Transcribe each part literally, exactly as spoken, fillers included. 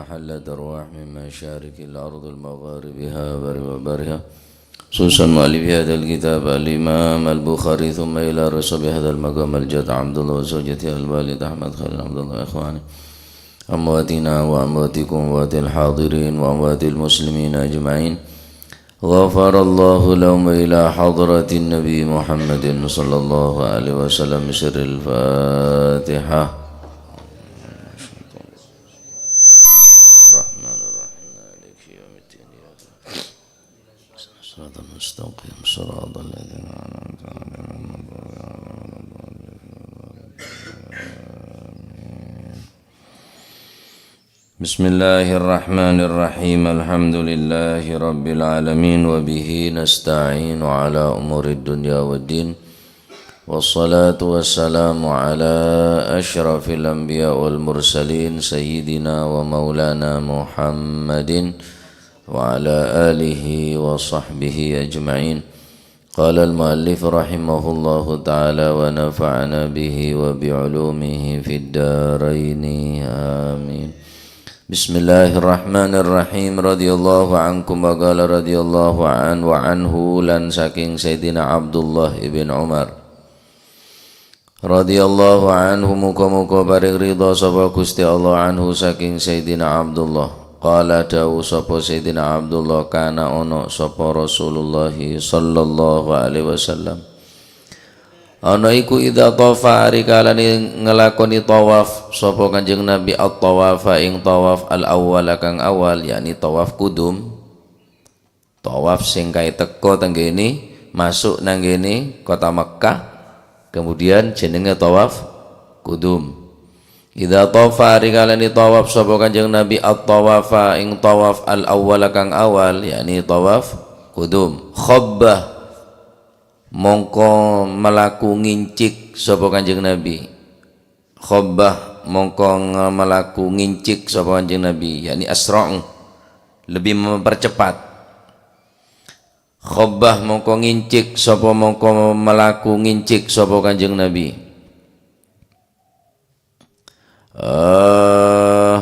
حلت أرواح من مشارق الأرض ومغاربها وبرها وبحرها، خصوصا مؤلف هذا الكتاب الإمام البخاري، ثم إلى رسول هذا المقام الجد عبد الله وزوجته الوالد أحمد خليل عبد الله وإخوانه، أمواتنا وأمواتكم وأموات الحاضرين وأموات المسلمين أجمعين. غفر الله لهم إلى حضرة النبي محمد صلى الله عليه وسلم بسر الفاتحة. الرحمن الرحيم. مالك يوم الدين. إياك نعبد وإياك نستعين. صراط الذين أنعمت عليهم غير المغضوب عليهم ولا الضالين. آمين. بسم الله الرحمن الرحيم. الحمد لله رب العالمين، وبه نستعين على أمور الدنيا والدين. والصلاة والسلام على أشرف الأنبياء والمرسلين، سيدنا ومولانا محمد وعلى آله وصحبه أجمعين. قال المؤلف رحمه الله تعالى ونفعنا به وبعلومه في الدارين. آمين. بسم الله الرحمن الرحيم. رضي الله عنكم، وقال رضي الله عنه وعنه، lan saking Sayyidina Abdullah ibn Umar. Radhiyallahu anhu, muga-muga paring ridha sapa Gusti Allah anhu saking Sayyidina Abdullah. Qala, dawuh sapa Sayyidina Abdullah, kana ono sapa Rasulullah sallallahu alaihi wasallam. Ana iku idza tafa, ari kalane nglakoni tawaf sapa Kanjeng Nabi at-tawafa ing tawaf al-awwala kang awal, yakni tawaf kudum. Tawaf sing kae teko tenggene, masuk nanggene kota Mekkah, kemudian jenenge tawaf kudum. Idza tafa, ari kalane tawaf sapa Kanjeng Nabi at-tawafa ing tawaf al-awwala kang awal, yakni tawaf kudum. Khabbah, mongko melaku ngincik sapa Kanjeng Nabi. Khabbah, mongko nge-, melaku ngincik sapa Kanjeng Nabi, yakni asra'u, lebih mempercepat. Khabbah, mongko ngincik sapa, mongko melaku ngincik sapa Kanjeng Nabi. Eh,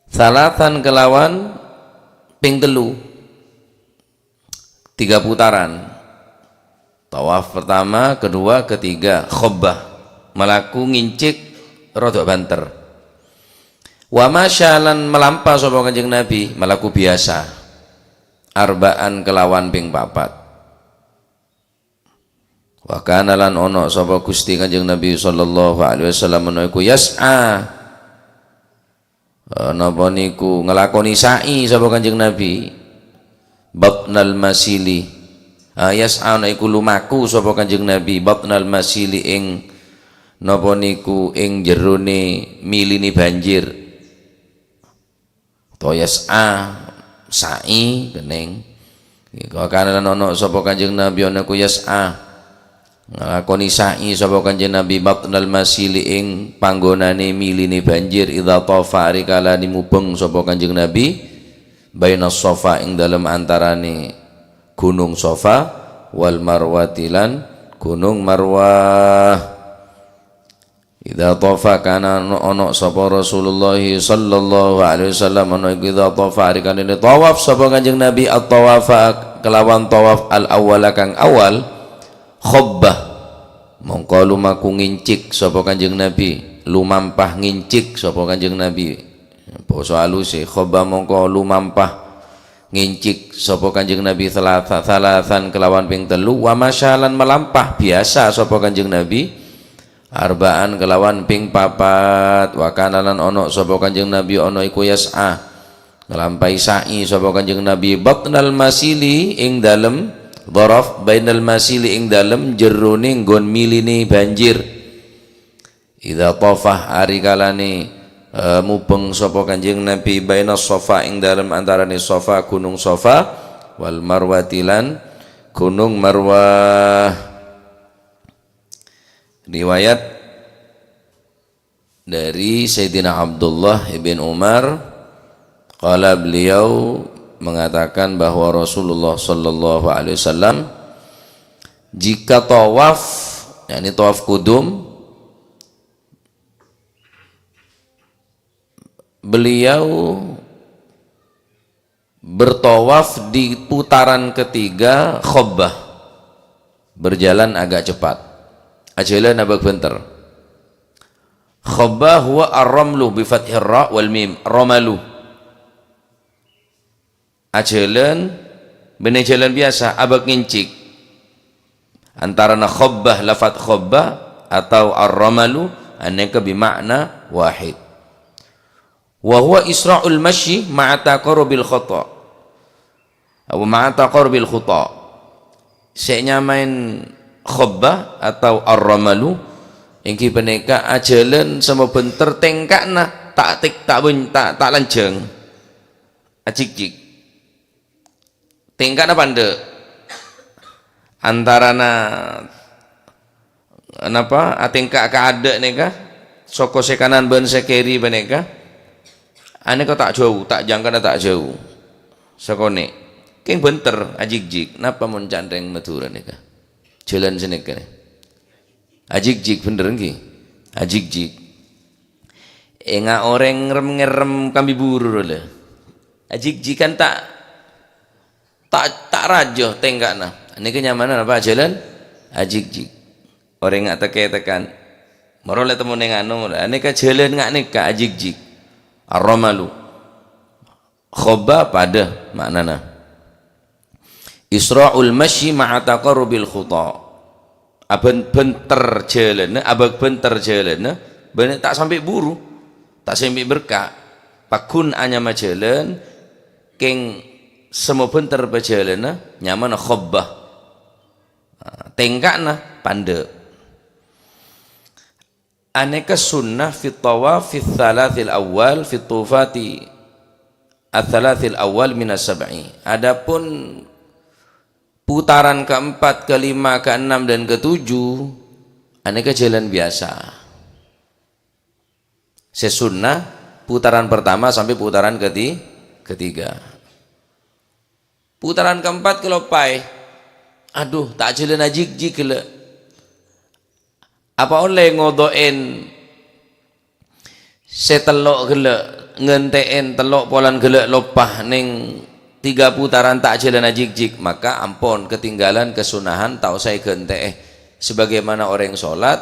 Salasan kelawan ping telu. Tiga putaran. Tawaf pertama, kedua, ketiga, khabbah. Melaku ngincik rodok banter. Wa masya lan melampa sapa Kanjeng Nabi, melaku biasa. Arba'an kelawan ping papat. Wa kana lan ono sapa Gusti Kanjeng Nabi sallallahu alaihi wasallam ana iku yas'a. Eh, napa niku nglakoni sa'i sapa Kanjeng Nabi? Batnal masili. Ah, yas'a ana iku lumaku sapa Kanjeng Nabi batnal masili ing napa niku ing jerone miline banjir. Utawa yas'a, sa'i, kenning. Iku kana lan ono sapa Kanjeng Nabi ana ku yas'a. Nglakoni sa'i sapa Kanjeng Nabi batnal masili ing panggonane miline banjir idza tafa ari kalane mubeng sapa Kanjeng Nabi baina Safa ing dalem antarane Gunung Safa wal Marwati lan Gunung Marwah. Idza tafa kana ono, ono sapa Rasulullah sallallahu alaihi wasallam ana iku idza tafa ari kalane tawaf sapa Kanjeng Nabi at-tawafa kelawan tawaf al-awwala kang awal khabbah mongko lumaku ngincik sapa Kanjeng Nabi lumampah ngincik sapa Kanjeng Nabi basa aluse khabbah mongko lumampah ngincik sapa Kanjeng Nabi salasa, salasan kelawan ping telu wa masya lan melampah biasa sapa Kanjeng Nabi Arba'an kelawan ping papat, wa kana lan ono sapa Kanjeng Nabi ono iku yas'a. Nglampahi sa'i sapa Kanjeng Nabi batnal masili ing dalem dhorof bainal masili ing dalem jerone nggon miline banjir. Idza tafah ari kalane, eh, mubeng sapa Kanjeng Nabi baina Safa ing dalem antarane Safa, Gunung Safa, wal Marwati lan Gunung Marwah. Riwayat dari Sayyidina Abdullah ibn Umar, qala beliau mengatakan bahwa Rasulullah sallallahu alaihi wasallam jika tawaf, yakni tawaf kudum, Beliau bertawaf di putaran ketiga Khubbah. Berjalan agak cepat. Ajhâlân abâk bhânter. Khubbah huwa ar-ramlu bi fathir ra wal mim. Ramalu. Ajhâlân, bânnè jhâlân biyasa, abâk ngèncik. Antarana khubbah, lafat khubbah, atau ar-ramalu, anèka bi ma'na wahid. Wa huwa isra'ul masyi ma'a taqarrubil khuta. Apa ma'a taqarrubil khuta. Sè nyamaèn khubbah atau ar-ramalu, èngghi panèka ajhâlân samabhânter tèngka'na ta' tèk-, ta' bân-, ta', ta' lanjhâng. Ajhikjhik. Tèngka'na pandâ'. Antarana, napa, atèngka' ka adâ' nèka, soko sè kanan bân sè kèri panèka, anèka ta' jâu, ta' jangkana ta' jâu. Sakonè'. Kèng bhânter, ajhikjhik. Napa mon ca'na rèng Madhurâ nèka? Jhâlân sanèka nè. Ajhikjhik, bhender èngghi? Ajhikjhik. Ènga' orèng rem-ngèrem kambi buru rowa. Ajhikjhikan ta', ta', ta' rajâ tèngka'na. Nèka nyamana napa? Jhâlân ajhikjhik. Orèng nga' tèk-kètèkan. Moro lè temmo nèng anu, anèka jhâlân nga' nèka ajhikjhik. Ar-ramalu. Khubbah padâ ma'nana. Isra'ul masyi ma'a taqarrubil khuta. Abân-, bhânter jhâlânna, abâk bhânter jhâlânna, bânnè ta' sampè' buru, ta' sampè' berka'. Pagghun anyama jhâlân, kèng samabhânter pajhâlânna, nyamana khubbah. Nah, tèngka'na pandâ'. Anèka sunnah fit tawaf fits tsalathil awwal fit tufati ats tsalathil awwal minas sab'i. Adapun putaran keempat, kelima, keenam, dan ketujuh, anèka jhâlân biyasa. Sè sunnah putaran pertama sampai putaran keti-, ketiga. Putaran keempat kaloppaè. Adhu, ta' jhâlân ajhikjhik ghellâ'. Apa ollè ngodo'èn sè tello' ghellâ', ngghântè'èn tello' polana ghellâ' loppa nèng tiga putaran ta' jhâlân ajhikjhik, maka ampon ketinggalan kesunnahan ta' osa èghântè'è. Sebagaimana orèng sholat,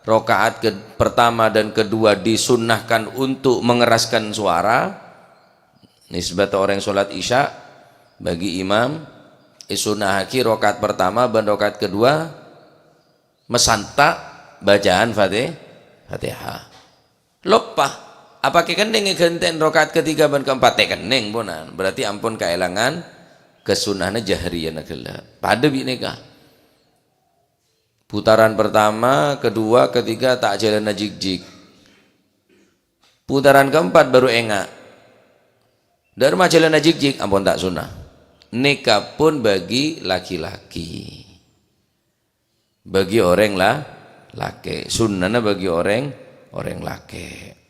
rakaat ke-, pertama dan kedua disunnahkan untuk mengeraskan suara, nisbat orèng sholat Isya bagi imam, èsunnahaghi rakaat pertama bân rakaat kedua masanta' bacaan Fati-, Fatihah. Loppa, apa kè kennèng èghântè'èn rakaat ketiga bân keempat? Tè' kennèng, ponan. Berarti ampon kaèlangan kasunnahanna jahriyana ghellâ'. Padâ bi' nèka. Putaran pertama, kedua, ketiga, ta' jhâlân ajhikjhik. Putaran keempat baru ènga'. Dâ' remma jhâlân ajhikjhik, ampon ta' sunnah. Nèka pun bagi laki-laki. Bagi orèng la-, lakè'. Sunnana bagi orèng, orèng lakè'.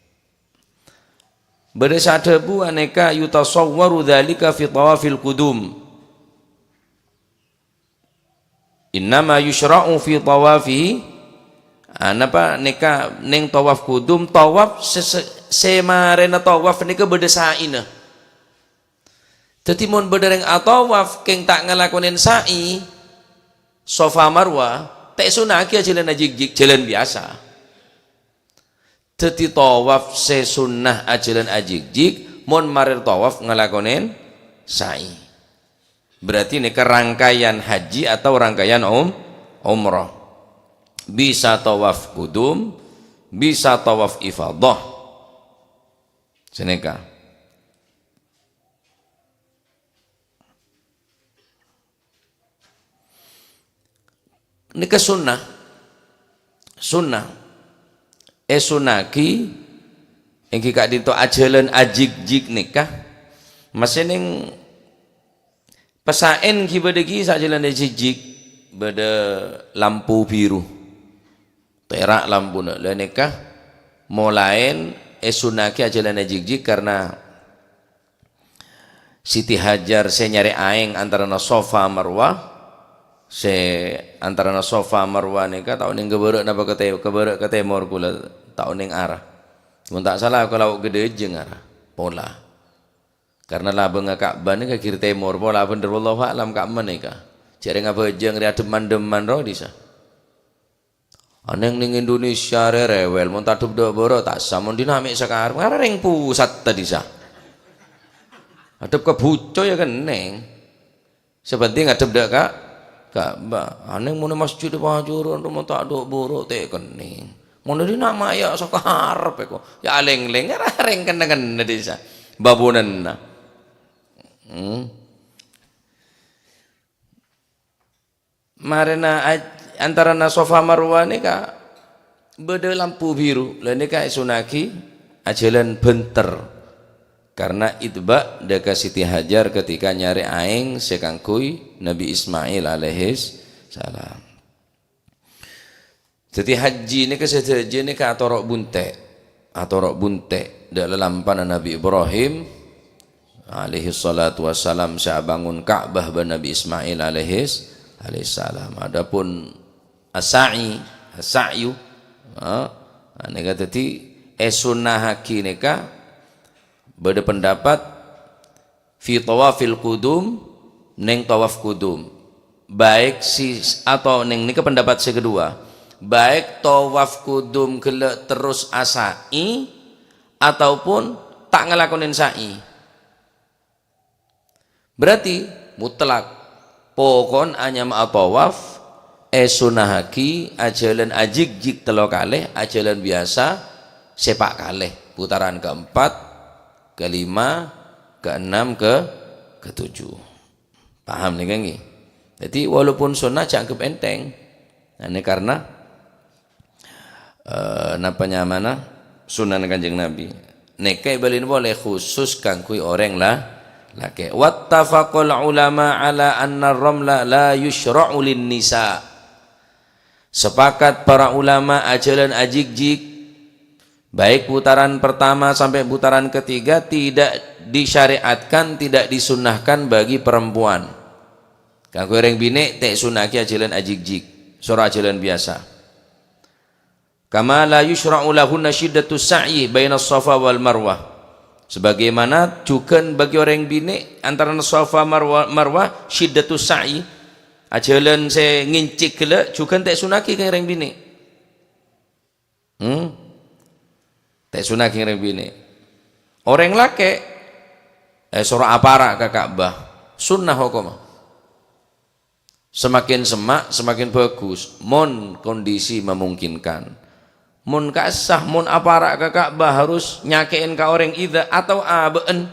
Bâdâ sè adhâbu anèka yutasawwaru dzalika fi tawafil qudum. Innama yusyra'u fi tawafihi, ah, napa nèka nèng tawaf qudum, tawaf sè, sè, sè marèna tawaf nèka bâdâ sa'ina. Dhâddhi mon bâdâ rèng atawaf kèng ta' ngalakonèn sa'i, Safa Marwa, ta' èsunnahaghi ajhâlân ajhikjhik, jhâlân biyasa. Dhâddhi tawaf sè sunnah ajhâlân ajhikjhik, mon marè tawaf ngalakonèn sa'i. Berarti nèka rangkaian haji atau rangkaian um-, umrah. Bisa tawaf qudum, bisa tawaf ifadah. Sanèka. Nèka sunnah. Sunnah. Èsunnahaghi èngghi ka'dinto ajhâlân ajhikjhik nèka. Masè nèng pèssa'èn ghi bâdâ ghi sajhâlân ajhikjhik, bâdâ lampu biru. Tèra' lampuna. La nèka molaèn èsunnahaghi ajhâlân ajhikjhik karna Siti Hajar sè nyarè aèng antarana Safa Marwa, sè antarana Safa Marwa nèka ta' onèng ka bârâ' napa ka tè-, ka bârâ' ka tèmor kaulâ ta' onèng ara. Mon ta' sala, ka Laok Ghâdhâjâng ara, pola. Karna labângnga Ka'bah nèka ghir tèmor, pola bhender, wallahu a'lam, ka'emma nèka. Jhâ' rèng abhâjâng rè adhemman-dhemman rowa è dissa. Anèng nèng Indonesia rè rèwèl, mon ta' adhep dâ' bârâ' ta' sah, mon dinna' mè' sakarep, ara rèng pusat ta' dissa. Adhep ka buco ya kennèng. Sè penting adhep dâ' ka Ka'bah. Anèng mon è masjid è pajhurân, mon ta' dâ' bârâ' ta' kennèng. Mon dinna' maya' sakarep èko. Ya alèng-lèng, ara rèng kennengnganna dissa. Babunanna. Hmm. Marèna aj-, antarana Safa Marwa nèka bâdâ lampu biru, la nèka èsunna'aghi ajhâlân bhânter. Karna ittiba' dâ' ka Siti Hajar ketika nyarè aèng sè kaangghuy Nabi Ismail alaihis salam. Dhâddhi hajji nèka sadhâjâ nèka atoro' bunte', atoro' bunte' dâ' lalampana Nabi Ibrahim alaihis salatu wassalam sè abângon Ka'bah bân Nabi Ismail alaihis, alaihis salam. Adapun as-sa'i, as-sa'yu, ha, nèka dhâddhi èsunna'aghi nèka bâdâ pendapat fi tawafil qudum, neng tawaf qudum. Baik si, atau neng nèka pendapat sè kedua, baik tawaf qudum ghellâ' terros asa'i ataupun ta' ngalakonè sa'i. Berarti mutlak. Pokon anyama atawaf, èsunna'aghi ajhâlân ajhik-jhik tello kalè, ajhâlân biyasa sèpa' kalè, putaran keempat, kelima, keenam, ke, ketujuh. Paham nèka, ngghi? Dhâddhi, walaupun sunnah, jhâ' anggep ènthèng. Nah, ini karena, eh, napa nyamana? Sunnah Kanjeng Nabi. Nèka èbâlina polè khusus kaangghuy orèng la-, lakè'. Wattafaqal ulama ala anna ramla la yusyra'u lin nisa. Sepakat para ulama ajhâlân ajhik-jhik, baik putaran pertama sampai putaran ketiga tidak disyariatkan, tidak disunnahkan bagi perempuan. Kaangghuy orèng binè' ta' èsunna'aghi ajhâlân ajhik-jhik, soro ajhâlân biyasa. Kama la yusyra'u lahunna syiddatus sa'yi bainas Safa wal Marwah. Sebagaimana jhughân bagi orèng binè' antarana Safa Marwa-, Marwah syiddatus sa'yi, ajhâlân sè ngèncèk ghellâ', jhughân ta' èsunna'aghi ka orèng binè'. Hmm? Ta' èsunna'aghi orèng binè'. Orèng lakè', eh, soro apara' ka Ka'bah. Sunnah hokomma. Semakin semma', semakin bagus, mon kondisi memungkinkan. Mon ka'issa, mon apara' ka Ka'bah harus nyakè'è ka orèng idza atau abâ'na.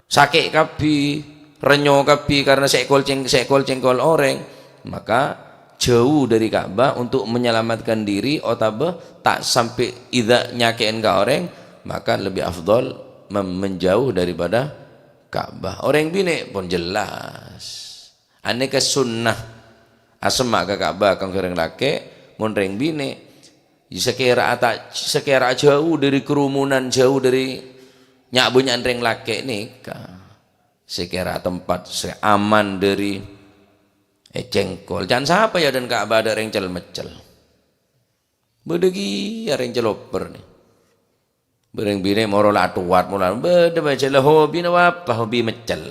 Sakè' kabbhi, rènyo kabbhi karena sèkol ceng-, sèkol-cengkol orèng, maka jauh dari Ka'bah untuk menyelamatkan diri otabâ ta' sampè' idza nyakè'è ka orèng, maka lebih afdol mem-, menjauh daripada Ka'bah. Orèng binè' pon jelas. Anèka sunnah asemma' ka Ka'bah kaangghuy orèng lakè', mon orèng binè', ya sakèra ata-, sakèra jhâu dâri kerumunan, jhâu dâri nya'-bânnya'an orèng lakè' nèka. Sakèra tempat sè aman dâri ècengkol. Can sapa ya dâ' Ka'bah dâ' orèng cel-meccel. Bâdâ kèya orèng cèlopper nè. Bâreng binè' moro la atowat mola. Bâdâ bâjâ la hobina apa, hobi meccel.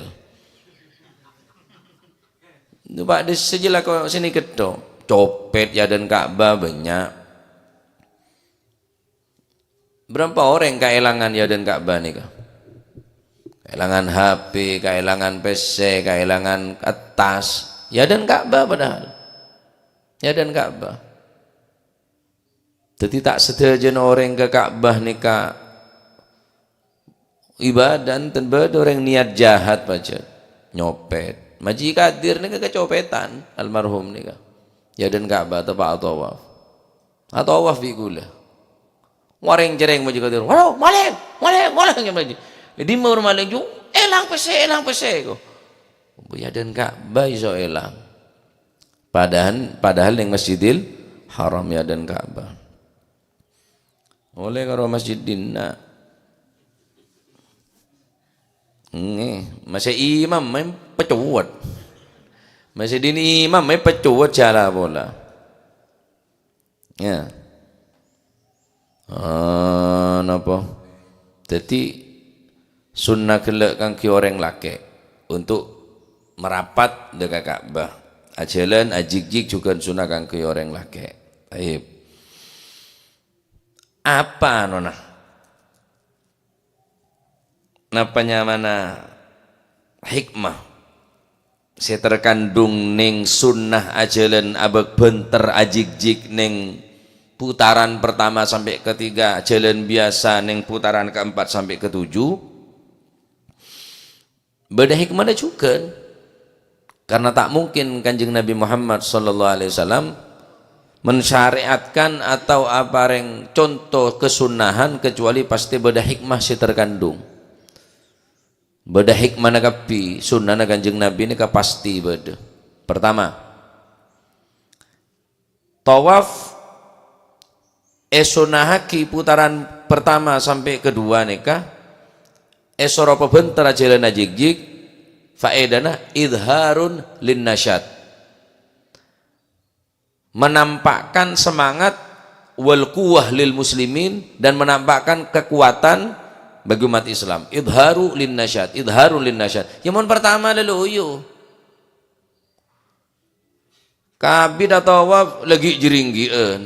Nu bâdâ sè jâ lako sènè ketto. Copet ya dâ' Ka'bah bânnya'. Bârâmpa orèng kaèlangan ya dâ' Ka'bah nèka? Kaèlangan H P, kaèlangan pèssè, kaèlangan attas. Ya dâ' Ka'bah padahal. Ya dâ' Ka'bah. Dhâddhi, ta' sadhâjâna orèng ka Ka'bah nèka ibadah, enten bâdâ orèng niat jahat pajhât, nyopet. Maji Kadir nèka kacopetan, almarhum nèka. Ya dâ' Ka'bah teppa' atowaf. Atowaf bi' ghulâ. Warèng-cerèng Maji Kadir, "Waduh, malèng, malèng, malèng," ya Maji. "È dimma bârâmpa malèng, Ju?" "Èlang pèssè, èlang pèssè," ko. Ya dâ' Ka'bah iso èlang. Padahal, padahal neng Masjidil Haram ya dâ' Ka'bah. Ollè karo masjid dinna'. Ngghi, masè imam maèn peccowat. Masè dinna' imam maèn peccowat jâlâ pola. Ya. Ah, napa? Dhâddhi, sunnah ghellâ' kaangghuy orèng lakè' untuk marapat dâ' ka Ka'bah. Ajhâlân, ajhik-jhik jhughân sunnah kaangghuy orèng lakè'. Tayyib. Apa anona? Napa nyamana hikmah sè terkandung neng sunnah ajhâlân abâk bhânter ajhik-jhik neng putaran pertama sampè' ketiga, ajhâlân biyasa neng putaran keempat sampè' ketujuh? Bâdâ hikmana jhughân. Karena ta' mungkin Kanjeng Nabi Muhammad sallallahu alaihi wasallam mensyariatkan atau aparèng conto kesunnahan kecuali pasti bâdâ hikmah sè terkandung. Bâdâ hikmana kabbhi, sunnana Kanjeng Nabi nèka pasti bâdâ. Pertama, tawaf èsunnahaghi putaran pertama sampè' kedua nèka, èsoro pabhânter ajhâlân ajhik-jhik, faèdana idharun linnasyat. Menampakkan semangat wal quwwah lil muslimin dan menampakkan kekuatan bagi umat Islam. Idharu linnasyat, idharun linnasyat. Ya mon pertama lè loyo. Kabbhi tawaf laghi' jringgi'ân.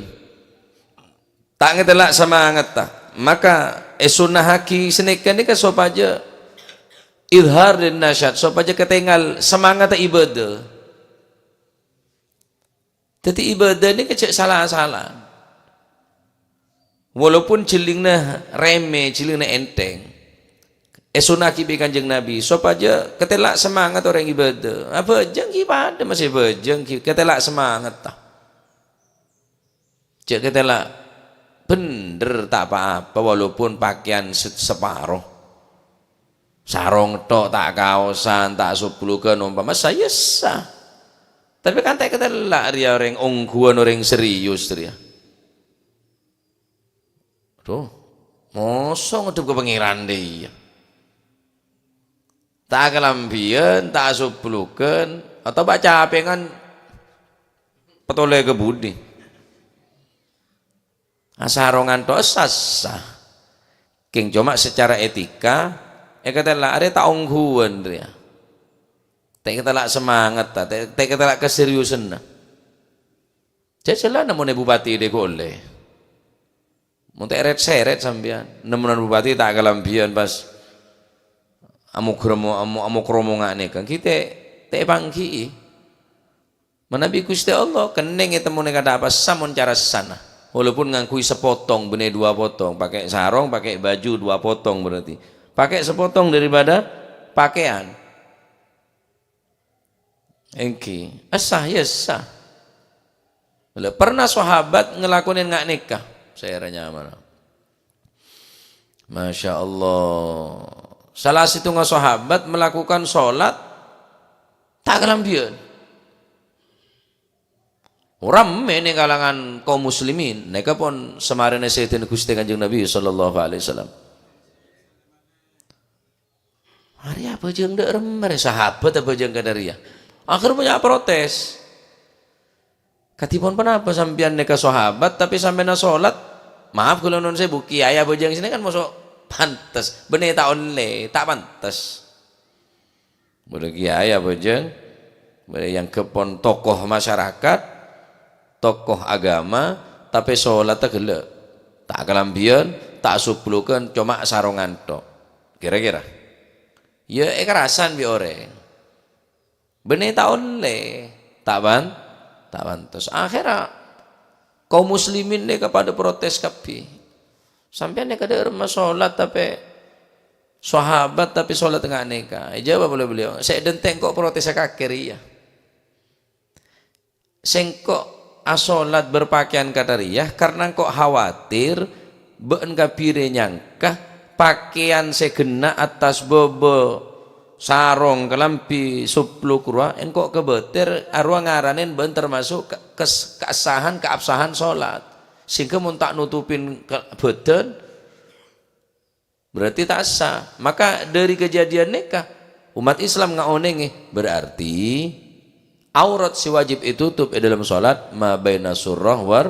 Ta' ngatela' samangatta. Maka èsunnahaghi sanèka nèka sopajâ idhar linnasyat, sopajâ katèngal samangatta ibadah. Dhâddhi ibadah nèka jhâ' sala-sala. Walaupun jhellingnga remè, jhellingnga ènthèng. Èsunnahaghi bi' Kanjeng Nabi, sopajâ katela' samangat orèng ibadah. Abhâjâng ghi' padâ masè bhâjâng ghi', katela' samangatta. Jhâ' katela' bhender ta' pa-apa, walaupun pakèyan se-, saparo. Sarong tok, ta' kaosan, ta' sobbhlughân, ompama sah, ya sah. Tapè kan ta' katela' rèya orèng ongghuwân, orèng serius rèya. Duh, moso ngadhep ka Pangèran dhiyâ. Ta' kalambhiyân, ta' sobbhlughân, otabâ capèngan patolè ka budi. Asarongan tok sah-sah. Kèng coma secara etika, èkatela' arè ta' ongghuwân rèya. Ta' èkatela' samangatta, ta', ta' èkatela' kaseriusanna. Jhâjhâlân nemmonè bupati dhâgghâ' ollè. Mon ta' èrèt-sèrèt sampèyan, nemmonan bupati ta' kalambhiyân pas amokromo-, amo-, amokromo nga' nèka, ghi' ta', ta' èpangghi'i. Manabi Ghustè Allah, kennèng ètemmonè kadhâ' apa sah mon cara sahna. Walaupun ngangghuy sapotong, bânnè dua potong, pakè sarong, pakè baju dua potong berarti. Pakè sapotong daripada pakèyan. Èngghi, sah ya sah. Lha, pernah sahabat ngelakonin nga' nèka. Sèra nyamana. Masya Allah. Salah sèttongnga sahabat melakukan sholat ta' kalambhiyân. Ramè neng kalangan kaum muslimin. Nèka pon samarèna Sayyidina Ghustè Kanjeng Nabi sallallahu alaihi wasallam. Arèya abhâjâng dâ' remma rè, sahabat abhâjâng kadhâ' rèya. Akhèr bânnya' protes. Kadhipon ponapa sampèyan nèka sahabat, tapè sampèyanna sholat? Maaf, kaulâ nuwun sèbu, kèyaè abhâjâng sènè kan moso pantes. Bânnè ta' ollè, ta' pantes. Bâdâ kèyaè abhâjâng, bâdâ èangghep pon tokoh masyarakat, tokoh agama, tapè sholatta ghellâ'. Ta' kalambhiyân, ta' sobbhlughân, coma sarongan tok. Kèra-kèra. Ya èkarasan bi' orèng. Bânnè ta' ollè, ta' pan-, ta' pantes. Akhèrra kaum muslimin nèka padâ protes kabbhi. Sampèyan nèka dâ' remma sholat tapè sahabat tapè sholat nga' nèka. Èjâwâb olè beliau, "Sè dântè' engko' protesa kakè rèya." Sèngko' asholat berpakaian kadhâ' rèya karna engko' khawatir bâ'na kabbhi rè nyangka pakaian sè ghenna' attas bâbâ sarong kalambhi sobbhlughân rowa engko' kabâter arowa ngaranè bâ'na termasuk ka-, kes-, kaessahan, kaabsahan sholat. Sehingga mon ta' nutupin ka-, bâdân, berarti ta' sah. Maka dhâri kajhâdhiyân nèka, umat Islam ngaonèngè, berarti aurat sè wajib ètotop è dâlem sholat ma baina surrah war,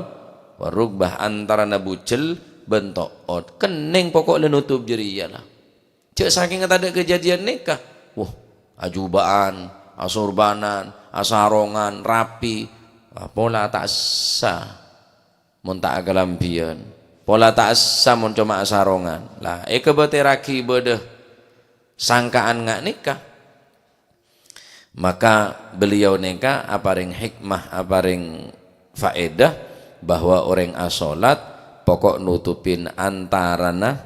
war rugbah, antarana bujel bân to'ot. Kennèng poko' la notop jârèya la. Jhâ' sakènga tadâ' kadhâddhiyân nèka. Wah, ajubâ'ân, asorbanan, asarongan, rapi. Wah, pola ta' essa mon ta' akalambhiyân. Pola ta' essa mon coma asarongan. La, èkabâtèrraghi bâdâ sangka'an nga' nèka. Maka beliau nèka aparèng hikmah, aparèng faèdah bahwa orèng asolat poko' notopin antarana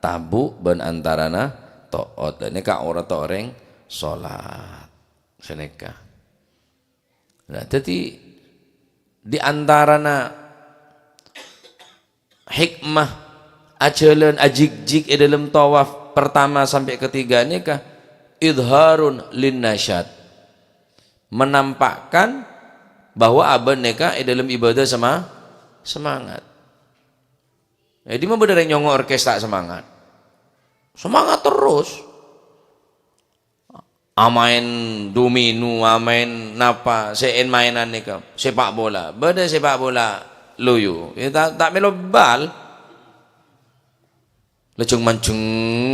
tabu' bân antarana to'ot. Nèka aoratta orèng solat. Sanèka. Nah, dhâddhi, di antarana hikmah ajhâlân ajhikjhik è dâlem tawaf pertama sampè' ketiga nèka idharun linnasyat, menampakkan bahwa abâ' nèka è dâlem ibadah sema-, semangat. Jadi, mon bâdâ orèng nyongngo' orkes ta' semangat, semangat terros. Amaèn domino, amaèn napa sè èn-maènan nèka, sepak bola. Bâdâ sepak bola loyo, ya ta', ta' mèlo bal. Lajâng manjeng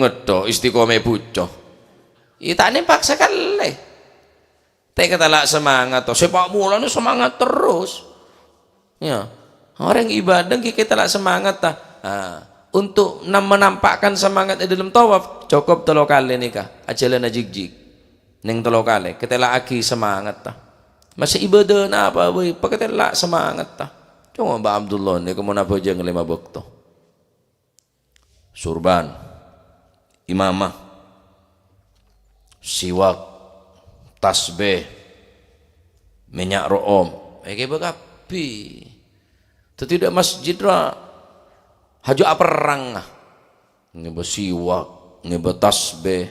ngetto, istiqomah buco. Ya ta' nempak sakalè. Ta' katella' semangat to, sepak bola nè semangat terros. Ya. Orèng ibadah ghi' katella' semangat ta. Ah, untuk nam-, menampakkan semangat è dâlem tawaf, cokop tello kalè nèka, ajhâlân ajhikjhik. Nèng tello kalè, katella'aghi semangat ta. Masa ibadah napa bhâi, pakatella' semangat ta. Coma Mbah Abdullah nèka mon abhâjâng lèma bâkto. Surban, imamah, siwak, tasbih, mènnya' ro'om, èghibâ kabbhi. Dhâddhi dâ' masjid ra haju aperrang, ah. Ngèbâ siwak, ngèbâ tasbih,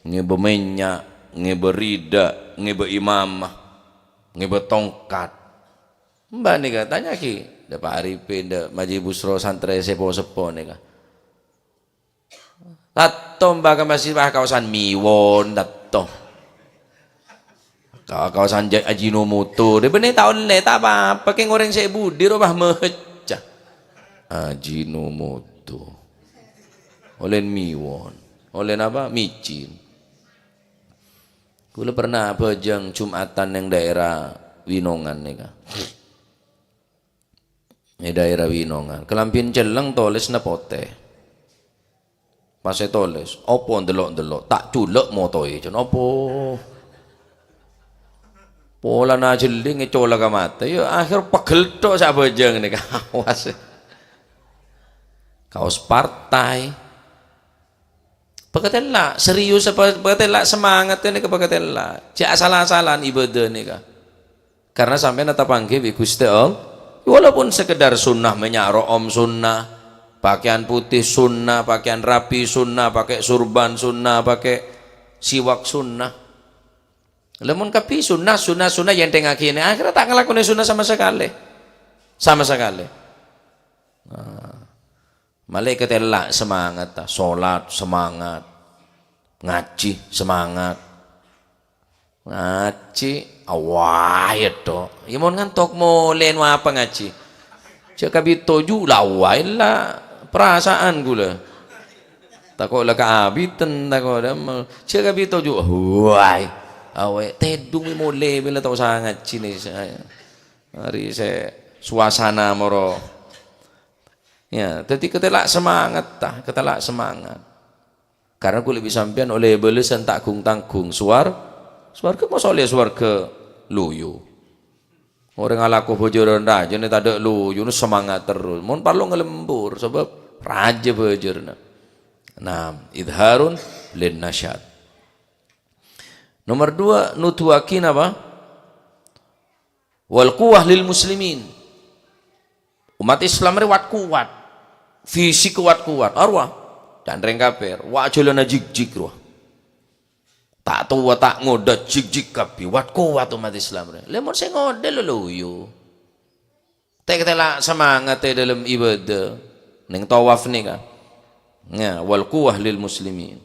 ngèbâ mènnya', ngèbâ rida', ngèbâ imamah, ngèbâ tongkat. Mbah nèka, tanya'aghi dâ' Pak Arifin, dâ' Maji Busro, santrè sè po-, seppo nèka. Tanto mbah ka masjid, wah, kaosan miwon, tanto. Ka-, kaosan ja-, Ajinomoto. Dâ' bânnè ta' ollè, ta' pa-apa, kèng orèng sè budi ro, wah, maca. Ajinomoto. Ollèn miwon. Ollèn apa? Micin. Kaulâ pernah abhâjâng Jum'atan nèng daerah Winongan nèka. È daerah Winongan. Kalambhina cellèng, tolèsanna potè. Pas ètolès, apa ndello'-ndello', ta' culek motoè, jân apa? Polana jhelling ècolak ka matè, ya akhèr pegel tok sè abhâjâng nèka. Awas. Kaos partai. Pakatella', serius apa pakatella', semangat kan nèka pakatella'. Jhâ' asal-asalan ibadah nèka. Karena sampèyan ètapangghi bi' Ghustè Allah. Walaupun sekedar sunnah, mènnya' ro'om sunnah, pakaian putih sunnah, pakaian rapi sunnah, pakai surban sunnah, pakai siwak sunnah. Lamon kabbhi sunnah, sunnah, sunnah, èyenthèngaghi nè, akhirnya ta' ngalakonè sunnah sama sakalè. Sama sakalè. Nah. Malè katella' semangat, ta. Solat semangat, ngajhi semangat. Ngajhi, awai to. Ya, mon ngantok molè, nu apa ngajhi? Jhâ' kabito ju' la awai la perasaan kaulâ. Tako' la kaabiten, tako' damel. Jhâ' kabito ju', awai. Awai, tèdung molè, bilâ tao sa ngajhi nè. Arè sè suasana moro. Ya, dhâddhi katella' semangat, ta, katella' semangat. Karena kaulâ bi' sampèyan ollè bâlessan ta' gung-tanggung. Suwar-, sowarghâ, mosok ollè sowarghâ loyo. Orèng alako bhâjârân rajâ nè tadâ' loyo, nè semangat terros. Mon parlo ngalembur, sabâb rajâ bhâjârânna. Nah, idharun lin nasyat. Nomor dua, nuduwaghi napa? Wal quwwah lil muslimin. Umat Islam rè wat-kowat. Fisik wat-kowat. Arwah. Can rèng kafir. Wa' jhâlâna jhikjhik rowa. Ta' towa, ta' ngodâ, jhikjhik kabbhi. Wat-kowat umat Islam rè. Lè mon sè ngodâ lo-, loyo. Tèk-tèla' semangat è dâlem ibadah. Nèng tawaf nèka. Ya, wal quwwah lil muslimin.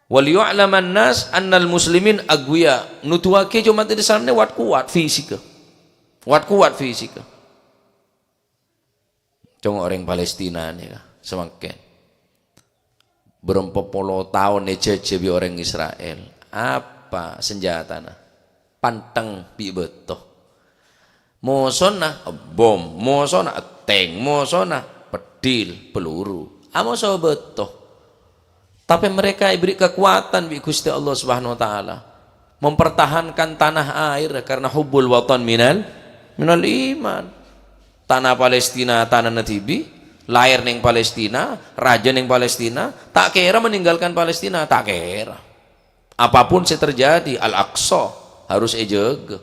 "Wal yu'laman nas annal muslimin aqwiya." Nuduwaghi jhâ' umat Islam nè wat-kowat fisikka. Wat-kowat fisikka. Cong orèng Palestina nèka, samangkèn. Bârâmpa polo taon èjâjâ bi' orèng Israel. Apa sanjatana? Pantheng bi' bâto. Mosona bom, mosona tank, mosona peddhil, peluru. Amoso bâto. Tapè mereka èbèrri' kakowadhân bi' Ghustè Allah Subhanahu wa Ta'ala. Mempertahankan tanah air karena hubbul watan minal, minal iman. Tana Palestina, tanana dhibi', lahir neng Palestina, raja neng Palestina, ta' kèra meninggalkan Palestina, ta' kèra. Apapun sè terjadi, Al-Aqsa harus èjâgâ.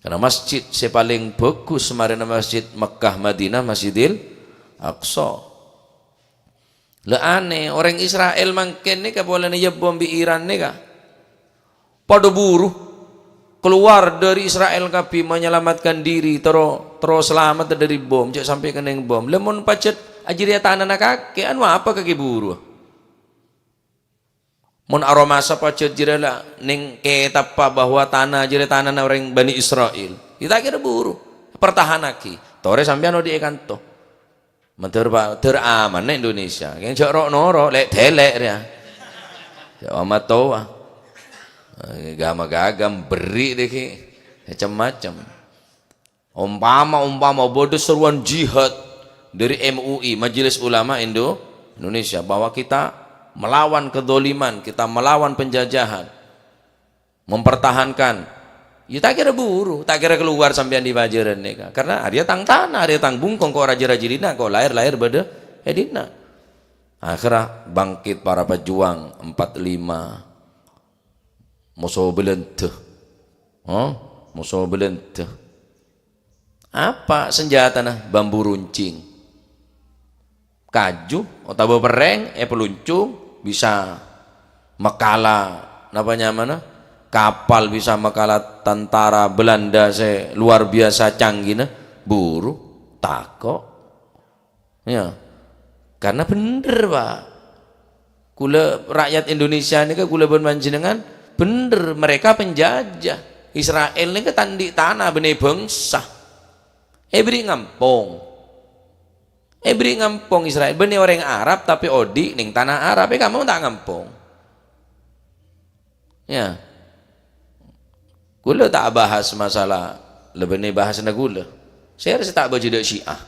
Karena masjid sè palèng bhâghus marèna masjid Mekkah Madinah, Masjidil Aqsa. La anèh, orèng Israel mangkèn nèka polana èyabom bi' Iran nèka. Padâ buru. Keluar dari Israel kabbhi menyelamatkan diri, terro, terro salamet dâri bom, jhâ' sampè' kennèng bom. La mon pajhât ajârèya tanana kakè, anu apa kakè buru? Mon aromasa pajhât jârèya la neng kètabbhâ bahwa tana jârèya tanana orèng Bani Israel, ya ta' kèra buru. Pertahanaghi. Torè sampèyan odi'è kanto. Mandhâr, Pa', dhâr amanna Indonesia. Kèng jhâ' ro'-noro', lè'-dèlè' rèya. Jhâ' omatowa. Gama-gagam berri' dhâggi'. Macem-macem. Ompama, ompama bâdâ seruan jihad dari M U I, Majelis Ulama Indo-, Indonesia, bahwa kita melawan kezaliman, kita melawan penjajahan, mempertahankan. Ya, ta' kèra buru, ta' kèra keluar sampèyan dâri pajhârân nèka. Karena arèya tang tana, arèya tang bungkong, ko' rajâ-rajâ dinna', ko' lahir-lahir bâdâ è dinna'. Akhirnya bangkit para pejuang empat lima. Moso Belanda. Hah? Moso Belanda. Apa sanjatana? Bambu runcing. Kaju otabâ perrèng èpaluncung bisa makala, napa nyamana? Kapal bisa makala tantara Belanda sè luar biasa canggihna. Buru, tako'. Ya. Karena bhendher, Pak. Kaulâ rakyat Indonesia nèka, kaulâ bân panjhennengngan, bhendher mereka penjajah. Israel nèka ta' andi' tana bânnè bhângsa. Èbèrri' ngampong. Èbèrri' ngampong Israel. Bânnè orèng Arab tapè odi' neng tana Arab. È kamma ta' ngampong. Ya. Kaulâ ta' bahas masalah, lebâna bahasna kaulâ. Sèra sè ta' bâjâ dâ' Syiah.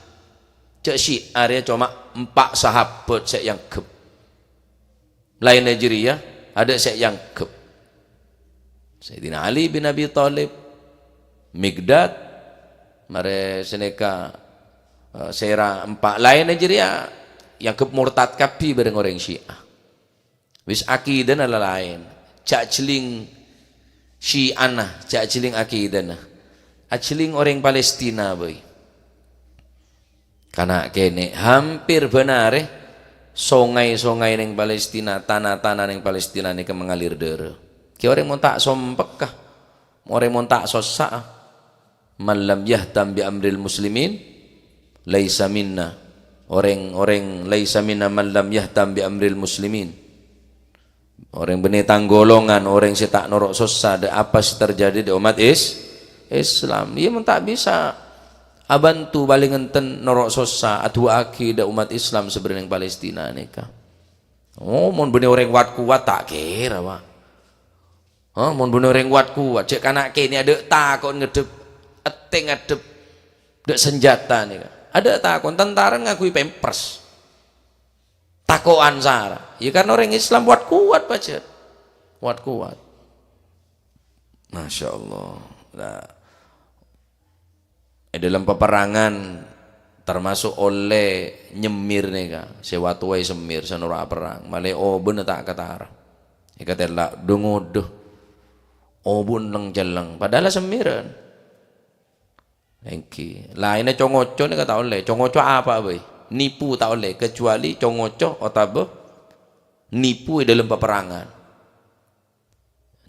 Jhâ' Syiah rèya coma empa' sahabat sè èangghep. Laènna jârèya, adâ' sè èangghep. Sayyidina Ali bin Abi Thalib, Miqdad, marè sanèka, eh, sèra empa'. Laènna jârèya èangghep mortad kabbhi bhâreng orèng Syiah. Wis akidana la laèn. Jhâ' jhelling Syi'ana, jhâ' jhelling akidana. Ajhelling orèng Palestina bhâi. Kana' kènè' hampir bân arè songay-songay neng Palestina, tana-tana neng Palestina nèka mangalir dârâ. Kè orèng mon ta' sompekka, orèng mon ta' sossa'a. "Man lam yahtam bi amril muslimin laisa minna." Orèng, orèng laisa minna man lam yahtam bi amril muslimin. Orèng bânnè tang golongan, orèng sè ta' noro' sossa dâ' apa sè terjadi dâ' ommat Is-, Islam. Iyâ, mon ta' bisa abhânto, palèng enten noro' sossa, adu'aaghi dâ' ommat Islam sè bâdâ neng Palestina nèka. Oh, mon bânnè orèng wat-kowat, ta' kèra, Pak. Hah, mon bânnè orèng wat-kowat, jhâ' kana' kènè' adâ' tako' ngaddhep, ètè ngaddhep dâ' sanjhâta nèka. Adâ' tako', tantara ngaghuy pampers. Tako'an sara. Ya, karena orèng Islam wat-kowat pajhât. Wat-kowat. Masya Allah. Nah, è dâlem peperangan termasuk ollè nyemmir nèka, sè watowa èsemmir, sè noro' aperrang. Malè obâna ta' katara. Èkatella' dhu-ngodhu. Obu' leng-celleng. Padahal semmiran. Èngghi. Laènna co-ngoco nèka ta' ollè. Co-ngoco apa bhâi? Nipu ta' ollè. Kecuali co-ngoco otabâ nipu è dâlem peperangan.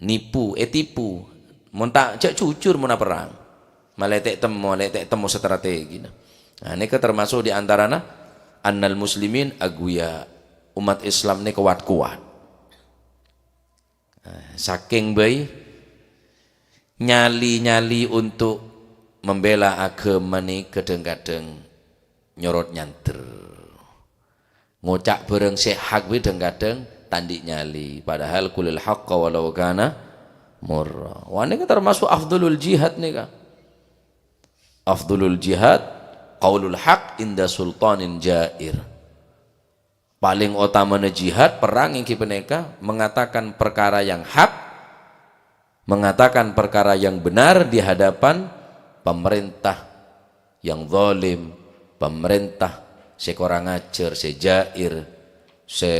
Nipu, ètipu. Mon ta', jhâ' jujur mon aperrang. Malè ta' temmo, malè ta' temmo strategina. Nah, nèka termasuk di antarana annal muslimin aghwiya. Umat Islam nèka wat-kowat. Nah, sakèng bhâi nyali-nyali untuk membela aghâma nèka kadhâng-kadhâng nyorot nyander. Ngoca' bhârâng sè hak bi' dhâng-kadhâng ta' andi' nyali. Padahal qulil haqqa walau kana murra. Wah, nèka termasuk afdhalul jihad nèka. Afdhalul jihad qaulul haq inda sultanin jair. Paling otamana jihad, perang, ènggi panèka mengatakan perkara yang hak, mengatakan perkara yang benar di hadapan pemerintah yang zalim, pemerintah sè kurang ajar, sè jair, sè,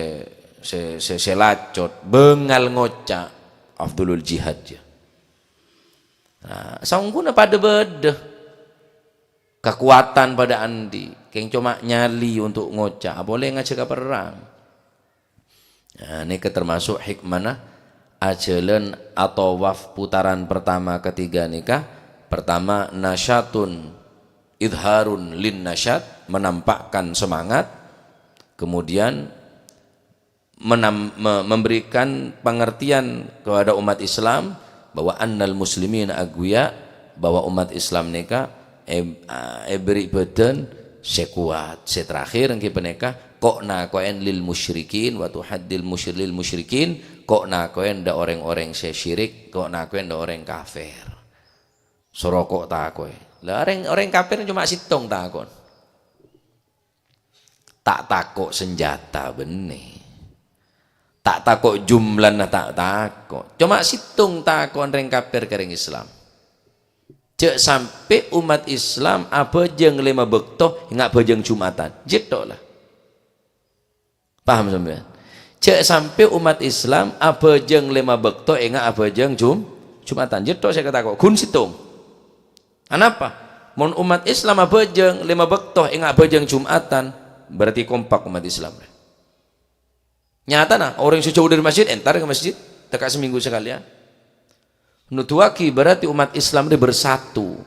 sè, sè, sè lacot, bângal ngoca' afdhalul jihad, jâ. Nah, saongghuna padâ bâdâ. Kakowadhân padâ andi', kèng coma nyali untuk ngoca', apolè ngajhâk ka perrang. Nah, nèka termasuk hikmana ajhâlân atawaf putaran pertama, ketiga nèka. Pertama, nasyatun idharun lin nasyat, menampakkan semangat. Kemudian menam-, me-, memberikan pengertian kepada umat Islam bahwa annal muslimin aqwiya, bahwa umat Islam nèka è-, a-, èbèrri' bhâdhân sè kowat. Sè terakhir ènggi panèka, ko' nako'en lil musyrikin, wa tuhaddil musyri-, lil musyrikin, ko' nako'en dâ' orèng-orèng sè syirik, ko' nako'en dâ' orèng kafir. Soro ko' tako'è. Lah, orèng, orèng kafir coma sèttong tako'na. Ta' tako' sanjhâta bânnè. Ta' tako' jumlana ta' tako'. Coma sèttong tako'na rèng kafir ka rèng Islam. Jhâ' sampè' umat Islam abhâjâng lèma bâkto, enga' bhâjâng Jumatan. Jhâ' tok la. Paham sampèyan? Jhâ' sampè' umat Islam abhâjâng lèma bâkto, enga' abhâjâng Jum-, Jumatan. Jhâ' tok sè èkatako'. Ghun sèttong. Anapa? Mon umat Islam abhâjâng lèma bâkto, enga' bhâjâng Jumatan, berarti kompak umat Islam. Nyatana, orèng sè jhâu dâri masjid, entar ka masjid, tekka' samènggu sakalèyan. Noduwâghi berarti umat Islam ini bersatu.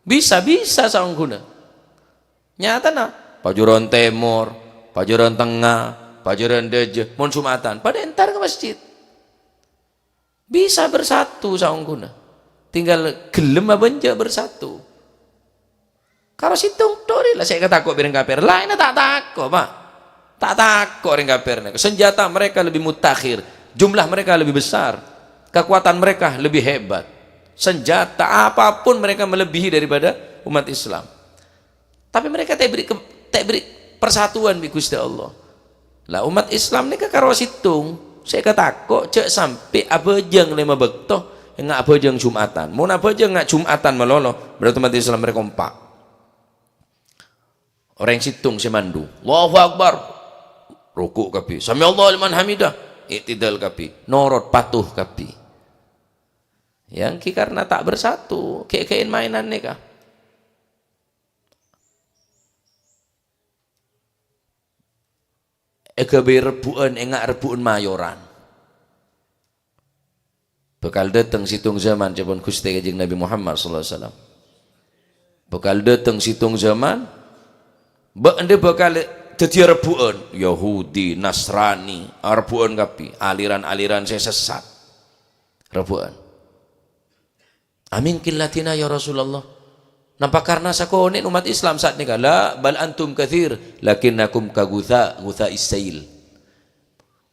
Bisa-bisa saongghuna. Nyatana, Pajhuwârân Tèmor, Pajhuwârân Tengnga, Pajhuwârân Dâjâ, mon Jumatan, padâ entar ka masjid. Bisa bersatu saongghuna. Tinggal ghellem apa enjâ' bersatu. Karo sèttong tok rè la sè èkatako' bi' rèng kafir. Laènna ta' tako', Pa'. Ta' tako' rèng kafir nèko. Senjata mereka lebih mutakhir. Jumlah mereka lebih besar. Kekuatan mereka lebih hebat. Senjata apapun mereka melebihi daripada umat Islam. Tapè mereka ta' èbèrri' ke-, ta' èbèrri' persatuan bi' Ghustè Allah. La, umat Islam nèka karo sèttong, sè èkatako' jhâ' sampè' abhâjâng lèma bâkto, enga' abhâjâng Jumatan. Mon abhâjâng enga' Jumatan malolo, berarti umat Islam rè kompak. Orèng sèttong sè mandu, "Allahu Akbar." Ruku' kabbhi. "Sami'allahu liman hamidah." I'tidal kabbhi. Norot, patuh kabbhi. Ènggi karena ta' bersatu, ghi'-ghi'en mainan nèka. Èghâbây rebbhu'ân, enga' rebbhu'ân mayoran. Bhâkal dâteng sèttong zaman, ca'èpon Ghustè Kanjeng Nabi Muhammad sallallahu alaihi wasallam. Bhâkal dâteng sèttong zaman, bâ'-, endâ' bhâkal dhâddhiyâ rebbhu'ân. Yahudi, Nasrani, rebbhu'ân kabbhi. Aliran-aliran sè sessat. Rebbhu'ân. "Amin qillatina ya Rasulullah? Napa karna sakonè' umat Islam sa'at nèka?" "La, bal antum katsir, lakinnakum ka ghutsa, ghutsa'is sail."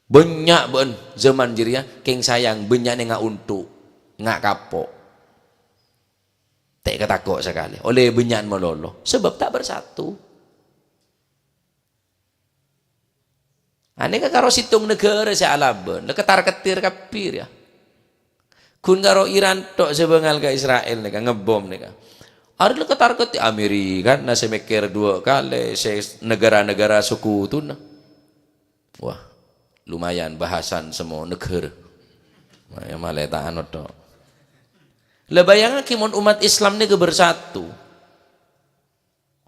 Bânnya' bâ'ân zaman jârèya, kèng sayang bânnya'na enga' ontho', enga' kapo'. Ta' èkatako' sakalè, ollè bânnya'an malolo, sabâb ta' bersatu. Anèka karo sèttong naghârâ sè alabân, la ketar-ketir kabbhi rèya. Ghun karo Iran tok sè bângal ka Israel nèka, ngebom nèka. Arè la ketar-ketir Amerika na sè mèkkèr duwâ' kalè, sè naghârâ-naghârâ sekutuna. Wah, lumayan bahasan semua negara. Nah, ya malè ta' anu tok. La bâjângaghi mon umat Islam nèka bersatu.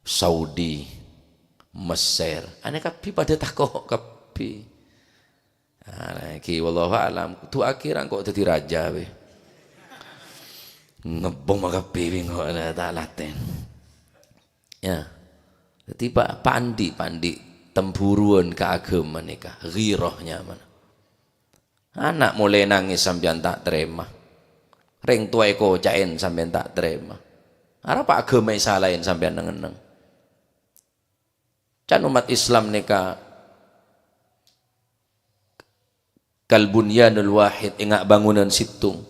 Saudi, Messer, anè kabbhi padâ tako' kabbhi. Nah, ghi' wallahu a'lam, kodhu akhèr engko' dhâddhi rajâ bhâi. Ngebom kabbhi bhâi engko' ta' latèn. Ya. Dhâddhi pa-, pandi', pandi' temburuwân ka aghâma nèka, ghirah nyamana. Ana' molè nangès sampèyan ta' tarèma. Rèng towa èkoca'è sampèyan ta' tarèma. Arapa aghâma sè laèn sampèyan neng-enneng? Can ommat Islam nèka kal bunyanul wahid, enga' bangunan sèttong.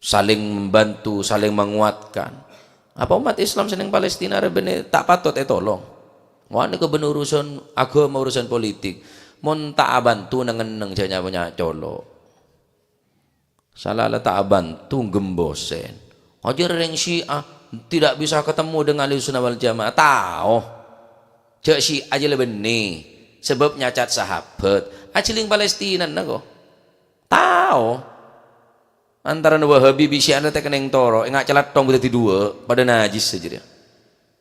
Saling membantu, saling menguatkan. Apa ommat Islam sè neng Palestina rè bânnè ta' patot ètolong? Wah, nèka bân urusan aghâma, urusan politik. Mon ta' abhânto neng-enneng jhâ' nya-, nya-, colo'. Sala la ta' abhânto gembosèn. Ajâr rèng Syiah tidak bisa ketemu dengan Ahlussunnah wal Jamaah. Tao. Jhâ' Syiah jâ la bânnè. Sabâb nyacat sahabat. Ajhâling Palestina nèko. Tao. Antarana Wahabi bi' Syiah ta' kennèng toro', enga' calatthong dhâddhi duwâ', padâ najis jârèya.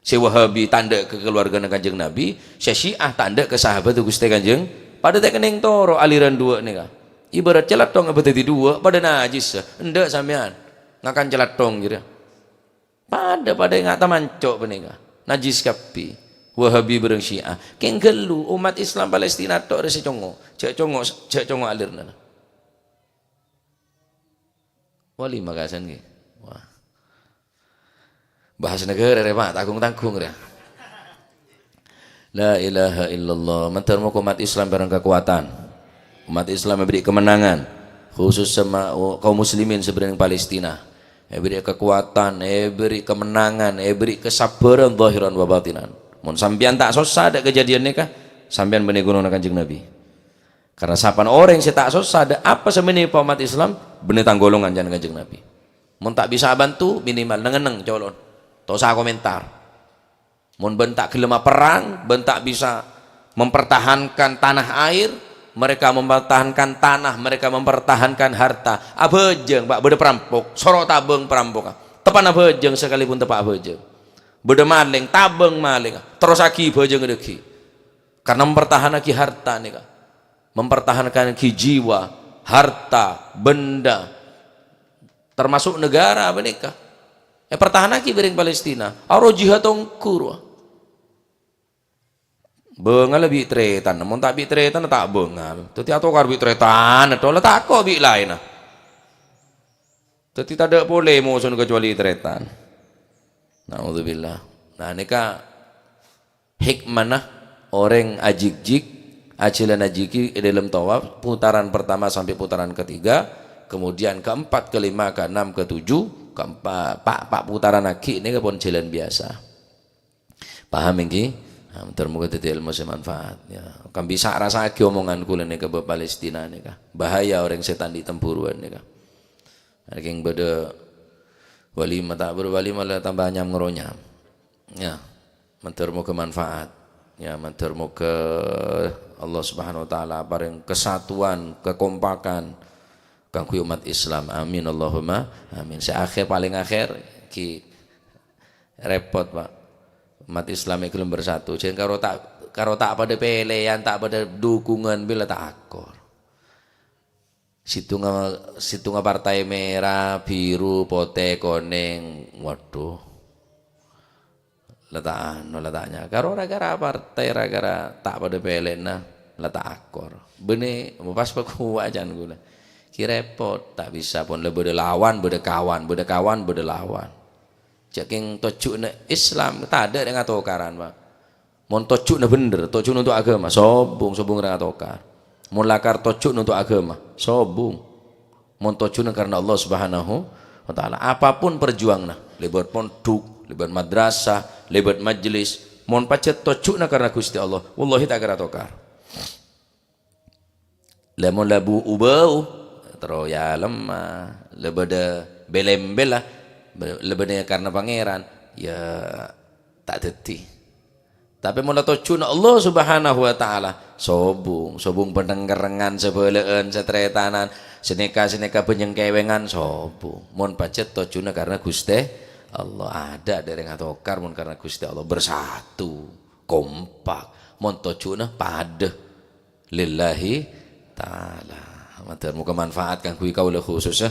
Sè Wahabi ta' endâ' ka kaluwargana Kanjeng Nabi, sè Syiah ta' endâ' ka sahabat Ghustè Kanjeng, padâ ta' kennèng toro' aliran duwâ' nèka. Ibarat calatthong apa dhâddhi duwâ', padâ najis, endâ' sampèyan ngakan calatthong jârèya. Padâ-padâ enga' tamanco' panèka, najis kabbhi. Wahabi bâreng Syiah. Kèng ghâllu, ommat Islam Palestina tok rè sè congo', jhâ' congo', jhâ' congo' alirna. Wali makasan ngghi. Wah. Bahas negara rè, Pak, tanggung-tanggung rè. La ilaha illallah. Mandhâr moghâ ommat Islam bâreng kakowadhân. Ommat Islam èberri' kemenangan. Khusus sama kaum muslimin sè bâreng Palestina. Èberri' kakowadhân, èberri' kemenangan, èberri' kesabbhârân zahiran wa batinan. Mon sampèyan ta' sossa dâ' kajhâdhiyân nèka, sampèyan bânnè ghunona Kanjeng Nabi. Karena sapan orèng sè ta' sossa dâ' apa sè menimpa ommat Islam, bânnè tang golongan jân Kanjeng Nabi. Mon ta' bisa abhânto, minimal neng-enneng colo'on. Ta' osa komentar. Mon bân ta' ghellem aperrang, bân ta' bisa mempertahankan tanah air, mereka mempertahankan tanah, mereka mempertahankan harta. Abhâjâng, Pak, bâdâ perampok, soro tabâng perampoka. Teppan abhâjâng sakalipun teppa' abhâjâng. Bâdâ malèng, tabâng malèng, terrossaghi bhâjângnga dhâggi'. Karena mempertahanaghi harta nèka. Mempertahanaghi jiwa, harta, benda, termasuk negara panèka. Èpertahanaghi bâreng Palestina. Aro jihad ongghu rowa. Bângal bi' tarètan, mon ta' bi' tarètan ta' bângal. Dhâddhi atokar bi' tarètan, dhâddhi la tako' bi' laènna. Dhâddhi tadâ' polè mosona kacobâli tarètan. Naudzubillah. Nah, nèka hikmana orèng ajhikjhik, ajhâlân ajhikjhik è dâlem tawaf, putaran pertama sampai putaran ketiga, kemudian keempat, kelima, keenam, ketujuh, keempat, pa', pa' putaran aghi' nèka pon jhâlân biyasa. Paham ènggi? Nah, mandhâr moghâ dhâddhi èlmo sè manfaat. Ya, kan bisa rassa'aghi omongan kaulâ nèka bab Palestina nèka. Bahaya orèng sè ta' andi' temburuwân nèka. Kèng bâdâ walimah, ta' bâdâ walimah la tambah nyam-ngaronyam. Ya, mandhâr moghâ manfaat. Ya, mandhâr moghâ Allah Subhanahu wa Ta'ala parèng kesatuan, kekompakan kaangghuy ommat Islam. Amin, Allahumma amin. Sè akhèr, palèng akhèr, ghi rèpot, Pak. Ommat Islam è ghellem bersatu. Jhân karo ta', karo ta' padâ pèlèyan, ta' padâ dukungan, bilâ ta' akor. Sèttonga, sèttonga partai mèra, biru, potè, konèng. Waduh. La ta' anu, la ta' nya-, karo ra-kara partai, ra-kara ta' padâ pèlèna, la ta' akor. Bânnè, pas pakowa can kaulâ. Ghi rèpot, ta' bisa pon la bâdâ lawan, bâdâ kawan, bâdâ kawan, bâdâ lawan. Jhâ' kèng tojjhuna Islam, tadâ' rèng atokaran, Pak. Mon tojjhuna bhender, tojjhuna untuk agama, sobung, sobung rèng atokar. Mon lakar tojjhuna untuk agama, sobung. Mon tojjhuna karena Allah Subhanahu wa Ta'ala. Apapun perjuanganna, lèbât pondhuk, lèbât madrasah, lèbât majelis, mon pajhât tojjhuna karena Ghustè Allah, wallahi ta' kèra atokar. Lamon la bu-, u-bâu, terro ya lemma, la bâdâ bel-embel la, la bânnè karna Pangèran, ya ta' dhâddhi. Tapè mon la tojjhuna Allah Subhanahu wa Ta'ala, sobung, sobung panèngkerrengan, sabhâlâ'ân, satarètanan, sanèka-sanèka bânnyèng kèwèngan, sobung. Mon pajhât tojjhuna karna Ghustè Allah. Adâ' dârèng atokar mon karna Ghustè Allah, bersatu, kompak. Mon tojjhuna padâ. Lillahi ta'ala. Mandhâr moghâ manfaat kaangghuy kaulâ khusus, ya.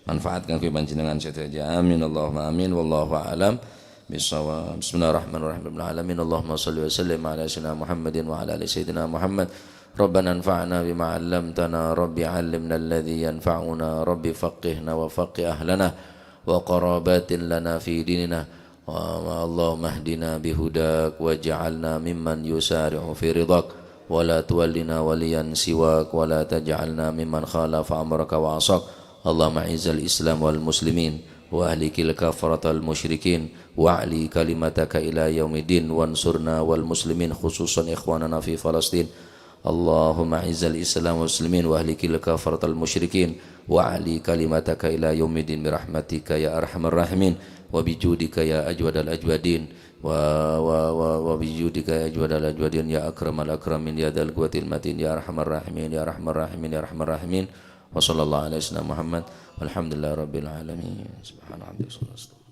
Manfaat kaangghuy panjhennengngan sadhâjâ. Amin, Allahumma amin. Wallahu a'lam bissawab. Bismillahirrahmanirrahim. Rabbil alamin. Allahumma shalli wa sallim ala sayyidina Muhammadin wa ala ali sayyidina Muhammad. Rabbana anfa'na bima 'allamtana. Rabbi 'allimna alladzi yanfa'una. Rabbi faqqihna wa faqqih ahlana. وقرابات لنا في ديننا. اللهم اهدنا بهداك واجعلنا ممن يسارع في رضاك، ولا تولنا وليا سواك، ولا تجعلنا ممن خالف أمرك وعصاك. اللهم أعز الإسلام والمسلمين، وأهلك الكفرة المشركين، وأعل كلمتك إلى يوم الدين، وانصرنا والمسلمين، خصوصا إخواننا في فلسطين. اللهم أعز الإسلام والمسلمين وأهلك الكفرة المشركين وأعل كلمتك إلى يوم الدين برحمتك يا أرحم الراحمين وبجودك يا أجود الأجودين و-، و-، و-، وبجودك يا أجود الأجودين يا أكرم الأكرمين يا ذا القوة المتين يا أرحم الراحمين يا أرحم الراحمين يا أرحم الراحمين. وصلى الله على سيدنا محمد والحمد لله رب العالمين. سبحان ربك رب العزة